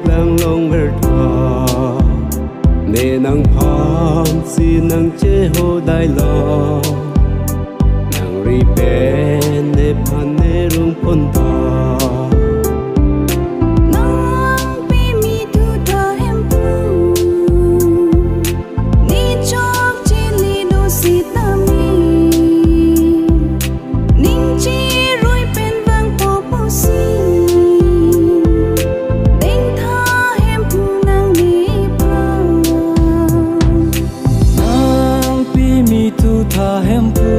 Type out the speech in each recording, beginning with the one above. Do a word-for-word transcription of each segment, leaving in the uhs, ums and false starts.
Plang longver tha, ne nangphansi nangchehodai lo, nangri pen nephan nerung pon tha. Nangpimi thu tha Hemphu, ne chokche le do sitame, ning chirui pen vangpo pusi, dengtha Hemphu nangnephan. Nangpimi thu tha Hemphu,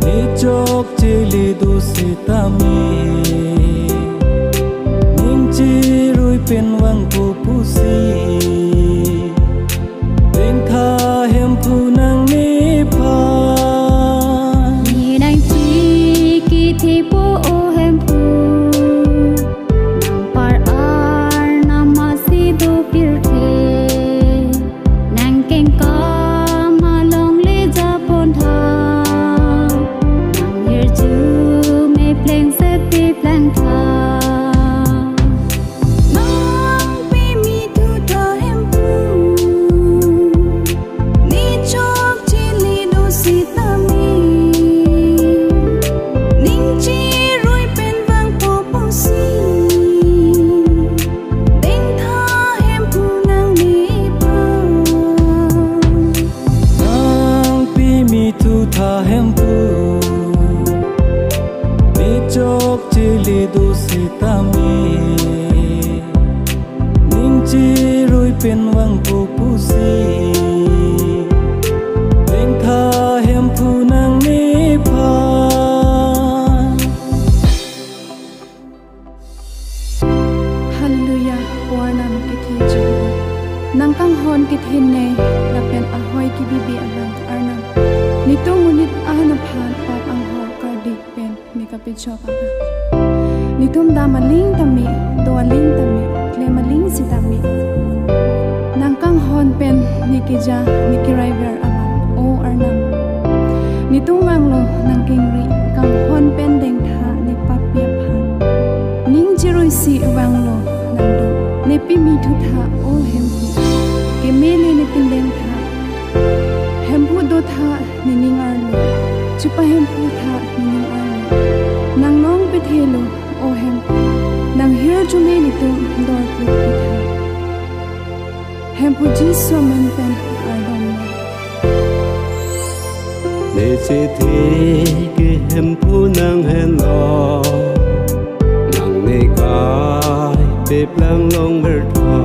ne chokche le do sitame, ning chirui pen vangpo pusi, dengtha Hemphu nangnephan. Ne nangchikithe po O Hemphu, nangpar Arnam masi do pirthe, nangkengkam along le japon tha, nanghirjume plengset peplang tha. Nangpimi thu tha Hemphu, ne chokche le do sitame, ning chirui pen vangpo pusi, dengtha Hemphu nangnephan. Nangpimi thu tha Hemphu, ne chokche le do sitame, ning chirui pen vangpo pusi, dengtha Hemphu nangnephan. Hallelujah, O Arnam kethe Jehovah. Nangkanghon kethenei lapen ahoi kebibe abang Arnam, netum monit ahan aphan pap anghor kardik pen ne kapachok abang. Netum dam aling tame, do aling tame, klem aling sitame, nangkanghon pen ne keja, ne keraiver abang, O Arnam. Netum vanglo nangkengri, kanghon pen dengtha ne papi aphan. Ning chirui si vanglo nangdo. Nepimi thu tha O Hemphu, keme le ne pindeng tha. Hemphu do tha nening arlo, chepahemphu tha nening arlo. Nanglong pethelo O Hemphu, nanghirjume netum dorplu tha. Hemphu Jisu amen pen ardom lo. Ne chethe ke Hemphu nanghenlo, nangnekai peplang longver tha,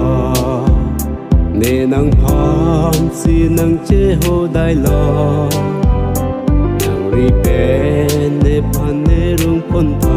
ne nangphansi nangchehodai lo, nangri pen nephan nerung pon tha.